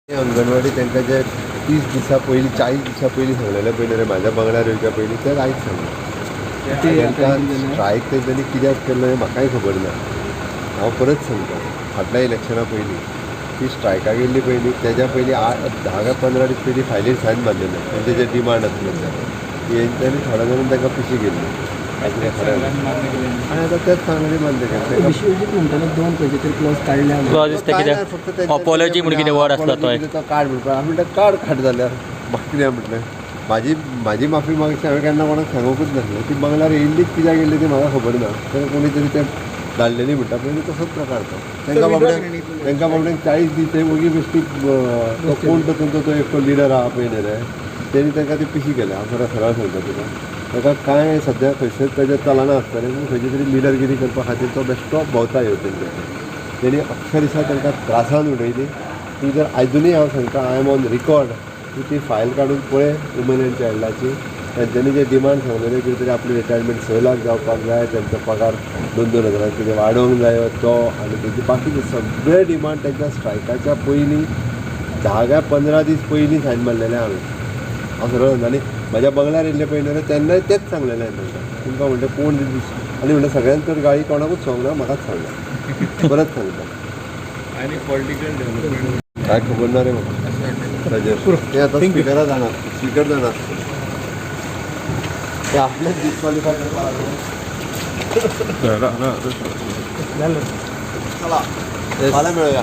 अंगणवाडी तांकां जे 30 दिसां पयलीं, 40 दिसां पयलीं सांगलेलें पयलीं रे, म्हाज्या बंगल्यार येवच्या पयलीं, तें आयज सांगलें तांकां. स्ट्रायक तेंच्यांनी कित्याक केल्लो हें म्हाकाय खबर ना. हांव परत सांगता, फाटल्या इलेक्शना पयलीं ती स्ट्रायकाक येयल्ली पयलीं, तेज्या पयलीं 8, 10 काय 15 दीस पयलीं फायलीर सायन मारलेले. तेंचे जे डिमांड आसले ते तेंच्यांनी थोड्या जाणांनी तांकां पिशी केल्ली कितें खरें. आनी आतां तेच सांगलें मान्य केलें तांकां. विश्वजीत म्हणटालो, दोन खंयचे तरी क्लॉज काडल्या. क्लॉज ते काय ना, कितें फक्त तेंच्या- अपॉलॉजी म्हणून कितें वर्ड आसलो तो. कितें तो कार्ड म्हणपाक. हांवें म्हणलें, कार्ड काड जाल्यार म्हाका कितें म्हटलें, म्हाजी म्हाजी माफी मागची हांवें केन्ना कोणाक सांगूंकच नासलें. ती बंगल्यार येयल्लीच कित्याक येयल्ली ती म्हाका खबर ना. तांकां कोणी तरी ते धाडलेली म्हणटा पळय, तसोच प्रकार तो. तांकां बाबड्यांक 40 दीस ते वोगी बेश्टी. तो कोण तो तुमचो तो एकटो लिडर आहा पळय न्ही रे, तेणी तांकां ती पिशी केल्या. हांव खरें सरळ सांगता तुका, ताका कांय सद्या खंयसर ताजें चलना आसतलें, पूण खंयची तरी लिडरगिरी करपा खातीर तो बेश्टो भोंवता येवटेन. तेणी अक्षरशा तांकां त्रासान उडयली. तूं जर आजुनूय, हांव सांगता, I am on record, तूं ती फायल काडून पळय वुमन अँड चायल्डाची. तांच्यांनी जे डिमांड सांगलेले कितें तरी, आपली रिटायरमेंट 6 लाख जावपाक जाय, तांचो पगार 2-2 हजारान कितें वाडोवंक जायो तो, आनी तेजे बाकीचे सगळे डिमांड तांच्या स्ट्रायकाच्या पयलीं 10 काय 15 दीस पयलीं सायन मारलेले हांवें. हांव सरळ सांगता, आनी म्हाज्या बंगल्यार येयल्ले पयलीं न्हू, तेन्नाय तेच सांगलेलें हांवें तांकां. तुमकां म्हणटा कोण आनी म्हणटा सगळ्यान चड गाळी कोणाकूच सांगना, म्हाकाच सांगला. परत सांगता. आनी पॉलिटिकल डेव्हलपमेंट. काय खबर ना रे म्हाका ताजेर. ते आतां स्पिकरा जाणा, स्पिकर जाणा. ते आपलेच डिस्क्वॉलिफाय करपाक लागले. चला, फाल्यां मेळुया.